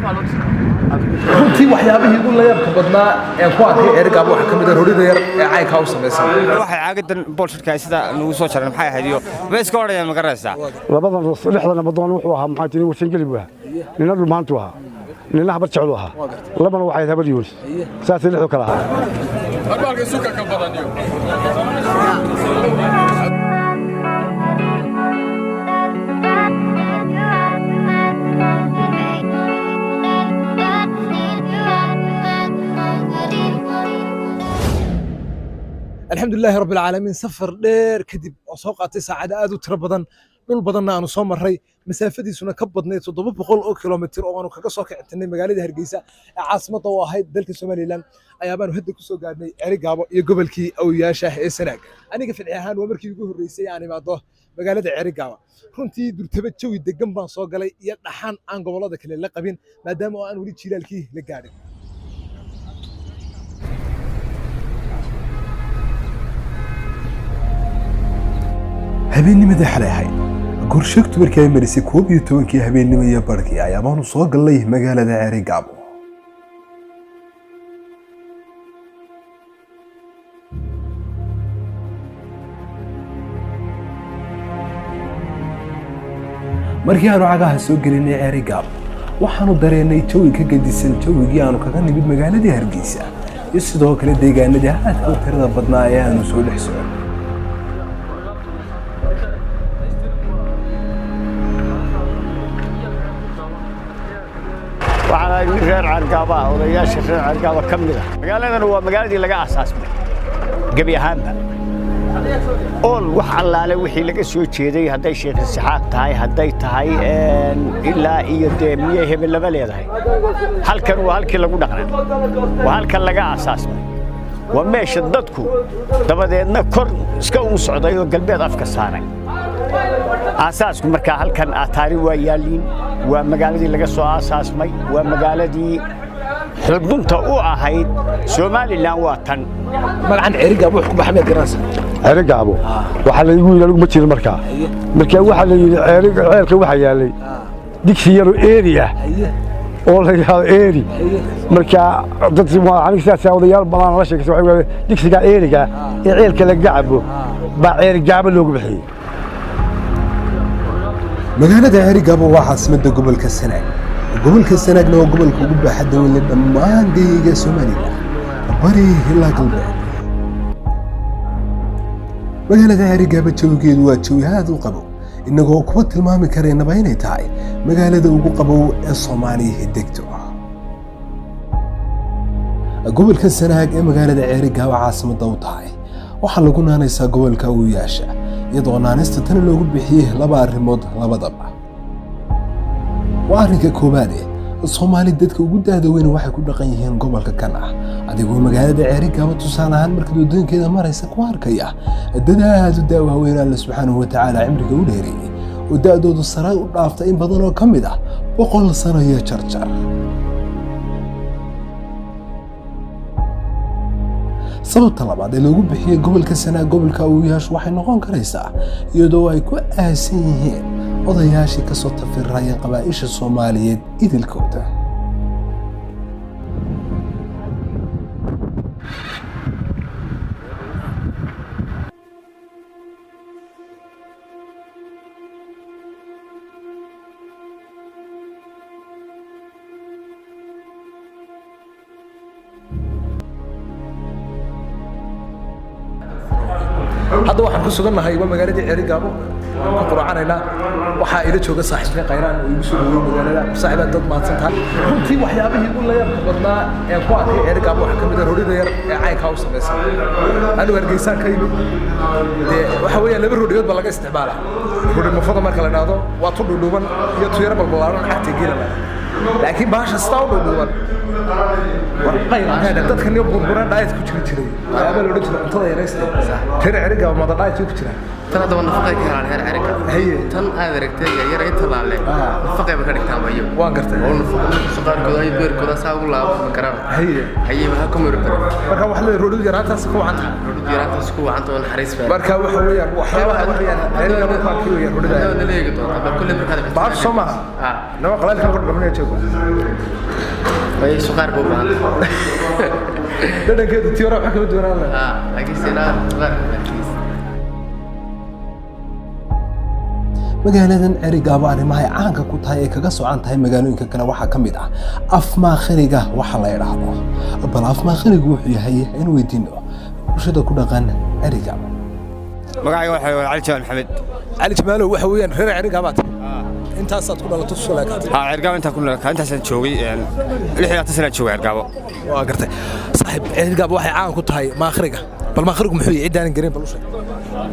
Runtii waxyaabihii ugu layaabka badnaa ee ku arkay Ceerigaabo waxaa ka mid ah roodhida yar ee caynkaa u samaysan. Waxay caagadan boolshirka sida nagu soo jaran maxay ahayd iyo bay iska odhanayaan, ma garanaysaa? Labadan lixda nabadoon wuxuu ahaa, maxaa tiri, Warsangeli buu ahaa, nina Dhulmaantu ahaa, nina Habar Jeclu ahaa, labana waxay ahayd Habar Yuunus. Saasay lixdu kala ahaa. Alxamdulilaahi rabbi alcaalamiin. Safar dheer kadib oo soo qaatay saacado aad u tiro badan, dhul badanna aanu soo marray, masaafadiisuna ka badnayd 700 oo kilomitir oo aanu kaga soo kicintinay magaalada Hargeysa ee caasimadda u ahayd dalka Somaliland, ayaabaanu hadda ku soo gaadhnay Ceerigaabo iyo gobolkii awyaasha ee Sanaag. Aniga ficli ahaan waa markii ugu horreysay aan imaado magaalada Ceerigaabo. Runtii durtaba jawi degan baan soo galay iyo dhaxan aan gobollada kale la qabin, maadaama oo aan weli jiilaalkii la gaadhin. Habeennimadii xalay ahayd gorsheegtu markii ay marisay 11-kii habeennimo iyo barhkii ayaabaanu soo gallay magaalada Ceerigaabo. Markii aanu cagaha soo gelinay Ceerigaabo, waxaanu dareennay jawi ka gedisan jawigii aanu kaga nimid magaaladii Hargeysa iyo sidoo kale deegaanadii aadka u tirada badnaa ee aanu soo dhex socon. Waxaan ahay nin reer Ceergaaba ah, odayaasha reer Ceergaaba ka mid ah. Magaaladan waa magaaladii laga aasaasmay gebi ahaanba ool wax allaale wixii laga soo jeeday, hadday Sheekh Isxaaq tahay, hadday tahay ilaa iyo dee miyay hebellaba leedahay. Halkan waa halkii lagu dhaqnaa, waa halkan laga aasaasmay, waa meesha dadku dabadeedna kor iska uun socday oo galbeed afka saaray aasaasku. Markaa halkan aataari waa yaalliin, waa magaaladii laga soo aasaasmay, waa magaaladii xudunta u ahayd Somaliland, waa tan. Magacan Ceerigaabo wax ku baxa miyaad garanaysaa? Ceerigaabo waxaa laygu yidhi, anigu ma jirin markaa. Markaa waxaa la yidhi ceelka waxaa yaallay digsi yaroo eeri ah oo la yidhaahdo eeri. Markaa dad aniga sidaas odayaal badan la sheekaysa waxay yidhahdeen digsigaa eeriga ee ceelka lagaga cabo baa Ceerigaabo loogu bixiyey. Magaalada Ceerigaabo waa caasimadda gobolka Sanaag. Gobolka Sanaagna waa gobolka ugu baaxadda weyn leh dhammaan geyiga Somaliland, bari ilaa galbeed. Magaalada Ceerigaabo jawigeedu waa jawi aad u qabow, innagoo kuwa tilmaami karaynaba inay tahay magaalada ugu qabow ee Soomaaliya degto. Gobolka Sanaag ee magaalada Ceerigaabo caasimadda u tahay waxaa lagu naanaysaa gobolka Awoowayaasha, iyadoo naanista tan loogu bixiyey laba arrimood labadaba. Waa arrinka koowaade, Soomaali dadka ugu daada weyn waxay ku dhaqan yihiin gobolka kan ah, adigoo magaalada Ceerigaabo tusaale ahaan markaad waddooyinkeeda maraysa ku arkaya dad aad u da' waaweyn, Alle subxaanahu watacaala cimriga u dheereeyey, oo da'doodu sare u dhaafta in badan oo ka mid ah 100 sano iyo jarjar. Sababta labaad ee loogu bixiyey gobolka Sanaag gobolka Awoowayaashu waxay noqon karaysaa iyadoo ay ku aasan yihiin odayaashii kasoo tafiraya qabaa'isha Soomaaliyeed idilkooda. Hadda waxaan ku sugannahay waa magaaladii Ceerigaabo, waan ku quracanaynaa. Waxaa ila jooga saaxiibkay Khayraan oo igu soo dhaweeyey magaalada. Saaxiibaad dad mahadsan tahay. Runtii waxyaabihii ugu layaabka badnaa ee ku arkay Ceerigaabo waxaa ka mid ah roodhida yar ee caynkaa u samaysan. Anigu Hargeysaan ka yimid, dee waxa weeyaan laba roodhiyood baa laga isticmaalaa roodhi mufada marka la dhahdo, waa tu dhuudhuuban iyo tu yaro balbalaaran cagta geela la, laakiin bahasha sidaa u dhuudhuuban dadka niyo burburan diet ku jiri jiray, waxyaabaa la odhan jiray cuntada yaraysta. Reer Ceerigaabo mada diet ku jiraan? Tan haddaba nafaqay ka helaan reer Ceriga. Tan aad aragtay yar inta laalle nafaqayba ka dhigtaan bayo. Waan gartay. Oo nafaqa qaarkood ay beerkooda saa ugu laaban karaan. Haye waxa ku miro bare. Marka waxa la roodhidu yaraantaas ku wacan tahay. Roodhidu yaraantaas ku wacan tahay, naxariis baa. Marka waxa weeyaan waxyaabaha weeyaan Ceerigaabo ku arkay weeyaan roodhida. Hadda leegi doontaa bal kulli markaad Baasha soo maaha? Ah. Nama qalaylkan ku dhadhaminaya jooga. Way suqaar buu baahan. Dhadhankeedu tii hore waxa kama duwanaan lahaa. Ah, laakiin sinaa suqaar buu baahan. Magaaladan Cerigaabo arrimaha ay caanka ku tahay ee kaga socan tahay magaalooyinka kale waxaa ka mid ah afmaakhiriga waxa la idhaahdo. Bal afmaakhirigu wuxuu yahay in weydiino bulshada ku dhaqan Cerigaabo. Magacayga waxaa weeye Cali Jamaal Maxamed. Cali Jamaalow, waxa weeyaan reer Cerigaabaad intaasaad ku dhalato soo laakaatay? Haa, Cergaabo intaan ku nool, intaasaan joogay, 26 sanaan joogay Cergaabo. Waa gartay saaxiib. Cerigaabo waxay caan ku tahay maakhiriga. Bal maakhirigu muxuu yahay, ciddaanan garin bal u sheeg.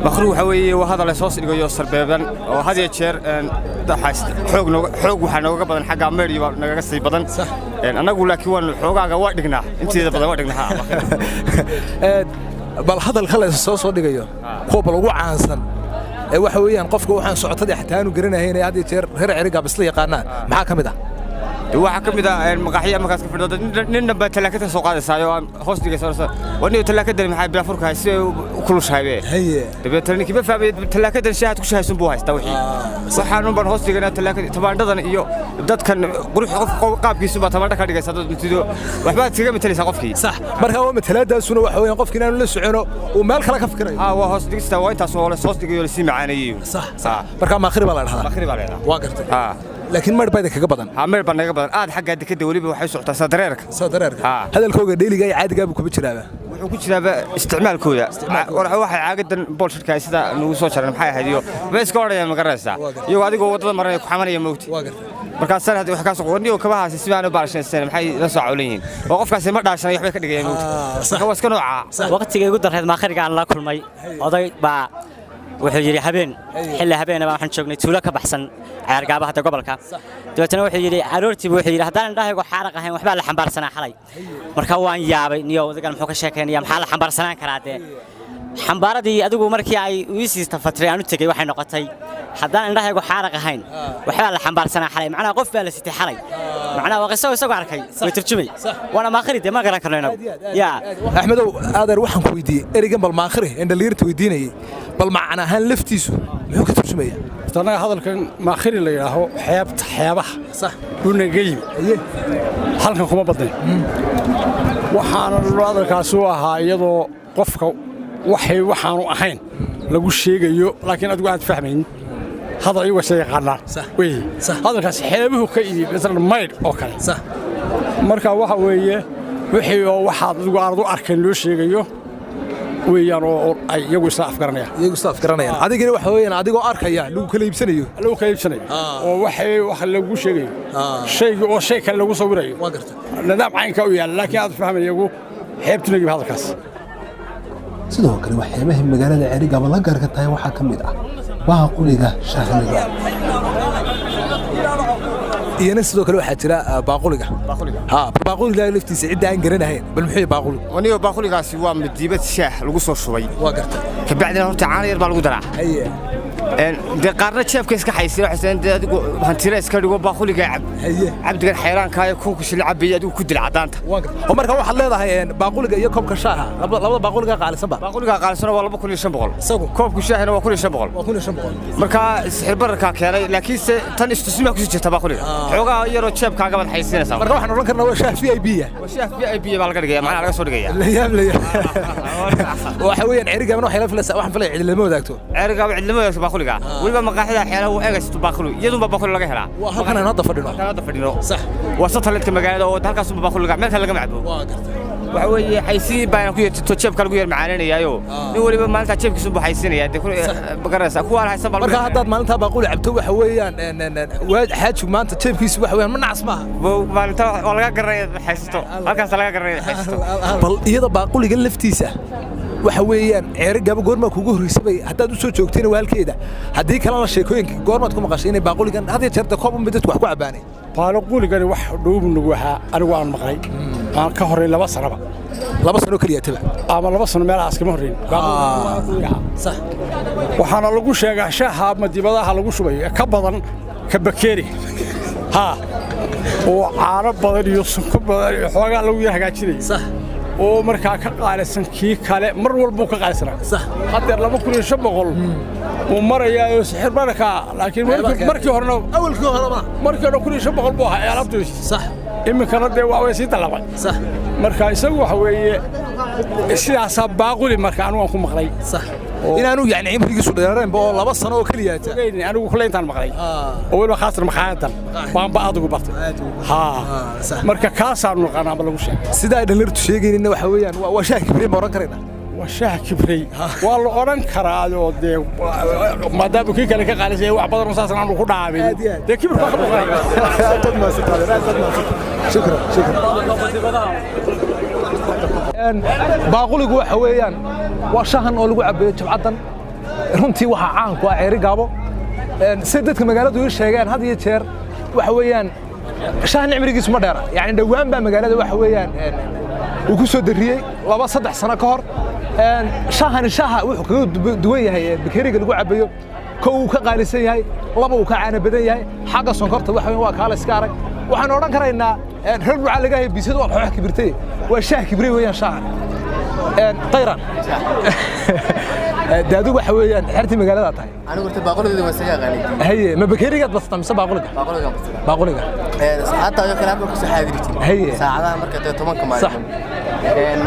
Makhruug waxaa weeye waa hadal la soo dhigayo sarbeeban oo had iyo jeer xoog xoog waxaa nooga badan xagga meedhiyo baa nagaga sii badan. Annagu laakiin waanu xoogaaga waa dhignaa, inteeda badan waa dhignaa, haa. Bal hadalka la soo dhigayo kuwa bal ugu caansan ee waxa weeyaan qofka waxaan socotadii xataa aanu garanahayn ee had iyo jeer reer Cerigaab isla yaqaanaan maxaa ka mid ah? Dee waxaa ka mid ah maqaaxiya markaas ka fidho nin dhanbaa talaakada soo qaadaysaayo aan hoos dhigaysa, war niyo talaakadani maxaa bilaafurka hay si ay u kulushahay be. Dabeetana ninkii ma fahmaya talaakadan shaahaad ku shahaysun buu haystaa, wixii waxaanun baan hoos dhiganaa talaakada tabaandhadan iyo dadkan qurux qof qaabkiisu baa tabaandha ka dhigaysa dad mintido waxbaad iskaga matalaysaa qofkii. Sax, marka waa matalaadaasuna waxa weeyaan qofkii inaanu la socono uu meel kale ka fikirayo. Haa, waa hoos dhigista, waa intaas oo la hoos dhigayo lasii macaaneeyey. Sax, marka maakhiri baa la dhahdaa. Makhri baa la dhahdaa. Waa gartay. Haa. Laakiin mar baa idinkaga badan. Haa, meel baa naga badan aad xagga dekada, weliba waxay socotaa saa dareerka. Saa dareerka. Haa. Hadalkooga dheeliga iyo caadigaa buu kuma jiraaba. Wuxuu ku jiraaba isticmaalkooda. Waxay caagadan bolshadka sida nagu soo jaran maxay ahayd iyo bay iska odhanayaan, ma garanaysaa, iyagoo adigoo waddada maranaya ku xamanaya moogti. Waa gartay. Markaasaan hadda wax kaa soo qorniyo kabahaasi si baan u baarashanaysan maxay la soo cawlan yihiin oo qofkaasi ma dhaashanay waxbay ka dhigayaan moogti. Marka waa iska noocaa. Waqtigii ugu darreed maakhiriga aan la kulmay, oday baa wuxuu yidhi habeen xilli habeena baa waxaan joognay tuulo ka baxsan Ceergaaba hadda gobolka. Dabeetana wuxuu yidhi aroortiibu wuxuu yidhi haddaan indhahaygu xaaraq ahayn waxbaa la xambaarsanaa xalay. Marka waan yaabay, niyo odagan muxuu ka sheekaynaya, maxaa la xambaarsanaan karaa? Dee xambaaradii adigu markii ay ii siista fatray aan u tegey waxay noqotay haddaan indhahaygu xaaraq ahayn waxbaa la xambaarsanaa xalay, macnaha qof baa la sitay xalay, macnaha waa qiso isagoo arkay way turjumay, waana maakhiri, dee ma garan karno inagu yaa. Axmedow adeer, waxaan ku weydiiyey ereygan bal maakhiri ee dhalinyarta weydiinayay, bal macna ahaan laftiisu muxuu ka turjumayaa? Annaga hadalkan maakhiri la yidhaaho xeebta, xeebaha sax buu nagaga yimi, halkan kuma badnayn. Waxaana hadalkaasi u ahaa iyadoo qofka waxay waxaanu ahayn lagu sheegayo laakiin adigu aad fahmayn hadal iyagu isa yaqaanaan wey. Hadalkaasi xeebuhu ka yimi, masalan maydh oo kale. Marka waxa weeye wixii oo waxaad adigu aanad u arkayn loo sheegayo weeyaan oo ay iyagu isla afgaranayaan. Iyagu isla afgaranayaan, adigina waxa weeyaan adigoo arkaya lagu kala iibsanayo. Lagu kala iibsanayo oo waxay wax lagu sheegayo shayga oo shay kale lagu sawirayo. Waa gartay. Nidaam caynka u yaalla laakiin aad fahmay iyagu xeebtu nagib hadalkaas. Sidoo kale waxyaabahay magaalada Ceerigaabo la gaarka tahay waxaa ka mid ah baaquliga shaaxliga. Iyana sidoo kale waxaa jira baaquliga. Ha, bal baaquliga laftiisa cidda aan garanahayn bal muxuu yahay baaquligu? Anigo baaquligaasi waa madiibad shaah lagu soo shubay. Waa gartay. Kabacdina horta caano yar baa lagu daraa. Dee qaarna jeebka iska xaysiin waxay sameeyeen, dee adigu hantira iska dhigo baaquliga cab. Cabdigan xayraanka ee kunku shil cabaya adigu ku dil cadaanta. Waa gartay. Oo marka waxaad leedahay baaquliga iyo koobka shaaha labada baaquliga qaalisan ba? Baaquliga qaalisan waa 2500. Isagu koobku shaahina waa 1500. Waa 1500. Marka sixir bararka keenay, laakiinse tan istusima ku jirta baaquliga xoogaa yaroo jeebkaaga baad xaysiinaysaa. Marka waxaan odhan karnaa waa shaah VIP ah. Waa shaah VIP baa laga dhigaya, macnaha laga soo dhigaya. La yaab la yaab. Waxa weeyaan Ceerigaabana waxay la filaysaa, waxaan filaya cid lama wadaagto. Ceerigaaba cid lama wadaagto baaquliga, weliba maqaaxida xeelaha uu eegaysto baaquli iyadunba baaquli laga helaa. Waa halkan aan hadda fadhino. Halkan hadda fadhino. Sax. Waa satellite-ka magaalada oo halkaas baaquliga meel kale lagama cabo. Waa gartay. Waxa weeye xaysiin baan ku yeerto jeebka lagu yar macaananayaayo, nin weliba maalinta jeebkiisu buu xaysiinaya, dee garanaysaa kuwa aan haysan baa. Marka haddaad maalintaa baaquli cabto waxa weeyaan waa xaajigu maanta jeebkiisu waxa weeyaan ma nacas maaha. Maalinta waa laga garanaya xaysisto, halkaas laga garanaya xaysisto. Bal iyada baaquliga laftiisa waxa weeyaan Ceerigaabo goormaa kuugu horreysabay haddaad u soo joogtayna waa halkeeda, haddii kalena sheekooyinka goormaad ku maqashay inay baaquligan had iyo jeer dee koob unbay dadku wax ku cabbaanay? Baaquligani wax dhowbu nagu ahaa, anigu aan maqlay aan ka horrayn 2 sanaba. 2 sano keliya taba? Ama 2 sano meelahaas kama horrayn. Sax. Waxaana lagu sheegaa shaaha madibadaha lagu shubayo ee ka badan ka bakeeri haa oo caano badan iyo sunko badan iyo xoogaa lagu yar hagaajinayo. Sax. Oo markaa ka qaalisan kii kale, mar walbuu ka qaalisanaa. Sax. Haddeer 2500. Wuu marayaa oo sixir bararka, laakiin markii horena awalkii horeba markii hore 1500 buu ahaa alaabtiisi. Iminkana dee waa way sii dalabay. Marka isagu waxa weeye sidaasaa baaquli marka anigu aan ku maqlay. Inaanu yani cimrigiisu dheereenba oo 2 sano oo keliya taa. Ogeyn anigu kule intaan maqlay. Oo weliba khaasan makhaayaddan baanba aad ugu bartay. Haa. Marka kaasaanu naqaanaa ama lagu sheegay. Sida ay dhalinyartu sheegaynina waxa weeyaan waa shaah kibrey ma oran karaynaa? Waa shaah kibrey. Waa la odhan karaa oo dee maadaama kii kale ka qaalisay wax badan oo saasan aanu ku dhaabin. Dee kibir baa ka muuqanaya. Aad baad mahadsantahay, aad baad mahadsantahay. Shukran, shukran. Baaquligu waxa weeyaan waa shahan oo lagu cabeeyo jabcadan. Runtii waxaa caan ku ah Ceeri Gaabo. Sida dadka magaaladu ii sheegeen had iyo jeer waxa weeyaan shahan cimrigiisu ma dheera. Yacni dhowaan baa magaalada waxa weeyaan uu ku soo darriyey 2-3 sano ka hor. Shahani shaha wuxuu kaga duwan yahay bakeriga lagu cabeeyo. Kow uu ka qaalisan yahay, laba uu ka caano badan yahay, xagga sonkorta waxa weeyaan waa kaala iska arag. Waxaan odhan karaynaa reer Burca laga hayay bisadu waa xoox kibirtay. Waa shaah kibray weeyaan shahan. Tayran. Daadu waxa weeyaan xertii magaalada tahay. Anigu horta baaquliga waa isaga aqaanay. Haye, ma bakerigaad bastaa mise baaquliga? Baaquliga bastaa. Baaquliga. Saacadda ayuu kale halkan kusoo xaadiri jiray. Haye. Saacadaha marka dee 10-ka maalin.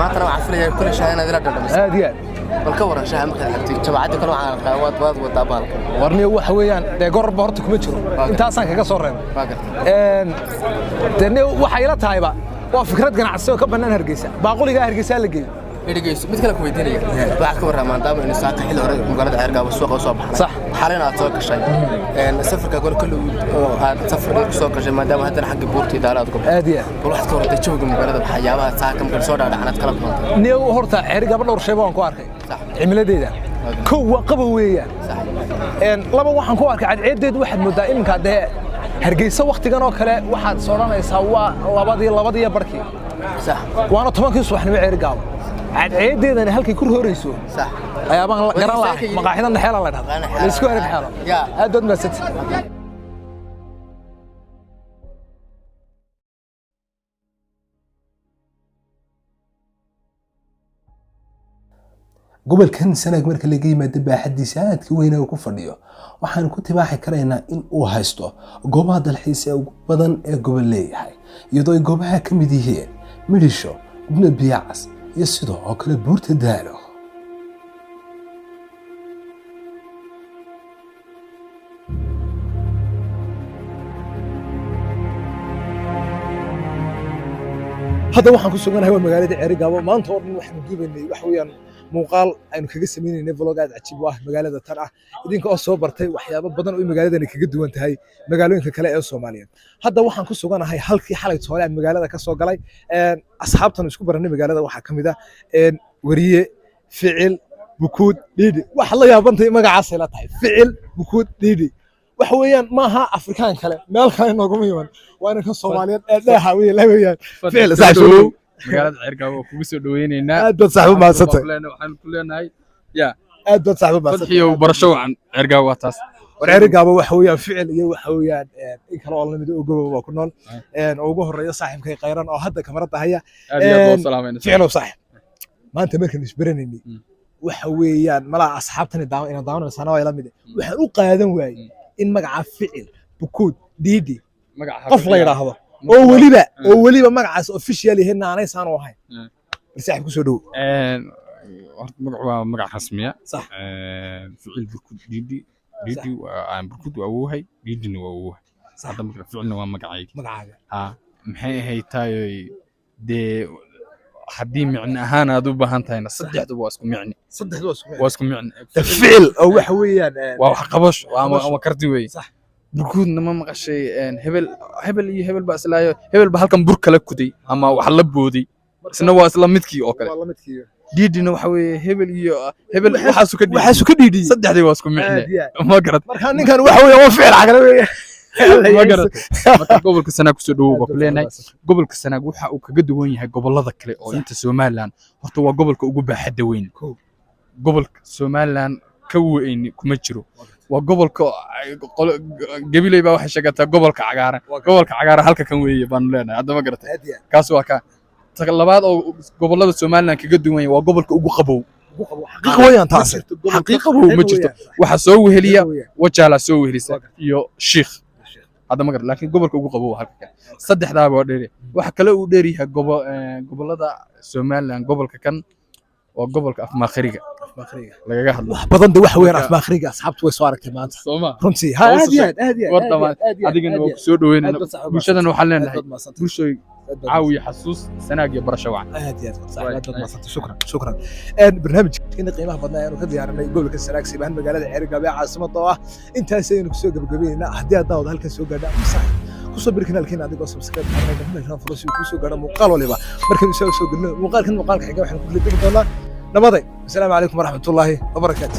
Maantana waxaan filayaa kulli shaah inaad ila dhadhamiso. Aad iyo aad. Bal ka waran shaaha markaad cabtay jabacadda kale waxaan arkaa waad wadaa baalka. Warniyo waxa weeyaan dee gororba horta kuma jiro. Intaasaan kaga soo reebay. Waa gartay. Dee waxay ila tahayba waa fikrad ganacsi oo ka bannaan Hargeysa. Baaquliga Hargeysa la geeyo. Dhegeyso, mid kale ku weydiinaya. Waxaad ka warramaa maadaama inuu saaka xilli hore magaalada Ceergaabo suuqa u soo baxnay. Xalina aad soo gashay. Safarka gol kulli oo aad safar dheer ku soo gashay maadaama haddana xagga buurta iyo daalaad ku baxday. Aad iyo aad. Bal waxaad ka warantay jawiga magaalada waxyaabaha saaka marka soo dhaadhacan aad kala kulantay. Niyow horta Ceerigaabo dhowr shay baan ku arkay. Cimiladeeda. Kow waa qabow weeyaan. Laba waxaan ku arkay cadceedeedu waxaad moodaa iminka dee Hargeysa waqtigan oo kale waxaad soo odhanaysaa waa labadii iyo barkii. Waana 10-kii subaxnimo Ceerigaabo. Cadceedeedana halkay ku roorayso. Ayaa baan garan lahaa maqaaxidan xeela la dhahdaa. La isku arag xeelo. Aad baad mahadsantahay. Gobolkan Sanaag marka laga yimaado baaxaddiisa aadka weyn ee uu ku fadhiyo, waxaan ku tibaaxi karaynaa in uu haysto goobaha dalxiis ee ugu badan ee gobol leeyahay, iyadoo ay goobaha ka mid yihiin Midhisho, Gubna Biyacas iyo sidoo oo kale Buurta Daalo. Hadda waxaan ku suganahay waa magaalada Ceerigaabo. Maanta oo dhan waxaanu duubaynay waxa weeyaan muuqaal aynu kaga sameynaynay vlog aad cajiib u ah magaalada tan ah, idinka oo soo bartay waxyaabo badan oo magaaladani kaga duwan tahay magaalooyinka kale ee Soomaaliyeed. Hadda waxaan ku suganahay halkii xalay toole aan magaalada ka soo galay. Asxaabtan isku baranay magaalada waxaa ka mid ah wariye Ficil Bukuud Dhiidhi. Waxa la yaabantay magacaasay la tahay Ficil Bukuud Dhiidhi. Waxa weeyaan maaha Afrikaan kale, meel kale nooguma iman, waa ninka Soomaaliyeed ee dheexa weeye la weeyaan. Ficil saaxiib magaalada Ceergaabo waa kugu soo dhaweynaynaa. Aad baad saaxiib u mahadsantay. Waxaan ku leenahay ya aad baad saaxiib u mahadsantay. Fadxiyo barasho wacan Ceergaabo waa taas. War Ceerigaabo waxa weeyaan ficil iyo waxa weeyaan in kale oo lamid oo gobob waa ku nool. Oo ugu horeeya saaxiibkay Khayran oo hadda kamarada haya. Aad iyo aad baan u salaamayna. Ficilow saaxiib, maanta markaan isbaranaynay waxa weeyaan malaha asxaabtani daawan inaan daawanaysaana waa ila mid. Waxaan u qaadan waayey in magaca Ficil Bukuud Dhiidhi qof la yidhaahdo oo weliba magacaas official yahay naanaysaan u ahayn. Bal saaxiib ku soo dhowo. Horta magacu waa magac rasmiya. Ficil Bukuud Dhiidhi. Dhiidhi aan Bukuud waa awoohay, Dhiidhina waa awoohay. Hadda marka ficilna waa magacayga. Magacaaga. Ha, maxay ahayd taayoy dee haddii micne ahaan aad u baahan tahayna saddexduba waa isku micne. Saddexdu waa isku micne. Waa isku micne. Ficil oo waxa weeyaan waa wax qabasho ama karti weeye. Burkuudna ma maqashay hebel hebel iyo hebel baa islaayo, hebel baa halkan bur kala kuday ama wax la booday, isna waa isla midkii oo kale. Waa la midkii. Dhiidhina waxa weeye hebel iyo hebel waxaasu ka dhiidhiyey. Waxaasu ka dhiidhiyey. Saddexdii waa isku micne. Ma garat. Marka ninkan waxa weeyaan waa ficil cagale weeye. Ma garat. Marka gobolka Sanaag kusoo dhawow baa ku leenahay. Gobolka Sanaag waxa uu kaga duwan yahay gobolada kale oo inta Somaliland horta waa gobolka ugu baaxadda weyn. Gobolka Somaliland ka weyn kuma jiro. Waa gobolka Gabiley baa waxay sheegataa gobolka cagaaran. Gobolka cagaaran halka kan weeye baanu leenahay. Hadda ma garatay. Kaas waa ka. Ta labaad oo gobolada Somaliland kaga duwan yahay waa gobolka ugu qabow. Xaqiiqa weeyaan taasi. Xaqiiqa ma jirto. Waxaa soo weheliya Wajaalaa soo wehelisa iyo Shiikh hadda ma garan, laakiin gobolka ugu qabow waa halka kale. Saddexdaaba waa dheeri. Waxa kale uu dheer yahay gobollada Somaliland, gobolka kan waa gobolka afmaakhiriga lagaga hadlo. Wax badan de waxa weeyaan afmaakhiriga asxaabtu way soo aragtay maanta. Sooma runtii ha, aad iyo aad, aad iyo aad, war aad iyo dhammaan aad, aad iyo aad, adigana aad waa iyo ku soo dhaweynayna. Aad baad saaxiib Bulshadana waxaan aad leenahay baad mahadsantahay. Bulshooy caawiya xasuus Sanaag iyo barasho wacan. Aad iyo aad saaxiib, aad baad mahadsantahay. Shukran, shukran. Barnaamijkeena qiimaha badnaa ayaanu ka diyaarinay gobolka Sanaag, siibahan magaalada Ceerigaabo ee caasimada oo ah, intaas ayaynu kusoo gabagabaynaynaa. Haddii aad daawada halkan soo gaadha ama saaxiib kusoo bir kanaalkeena adigoo subscribe saaranay, kanaalkeena furo si uu kuu soo gaadho muuqaal waliba markaynu soo gelino. Muuqaalkan muuqaalka xiga waxaynu ku kala tegi doonaa nabaday. Asalaamu calaykum waraxmatullaahi wabarakaatu.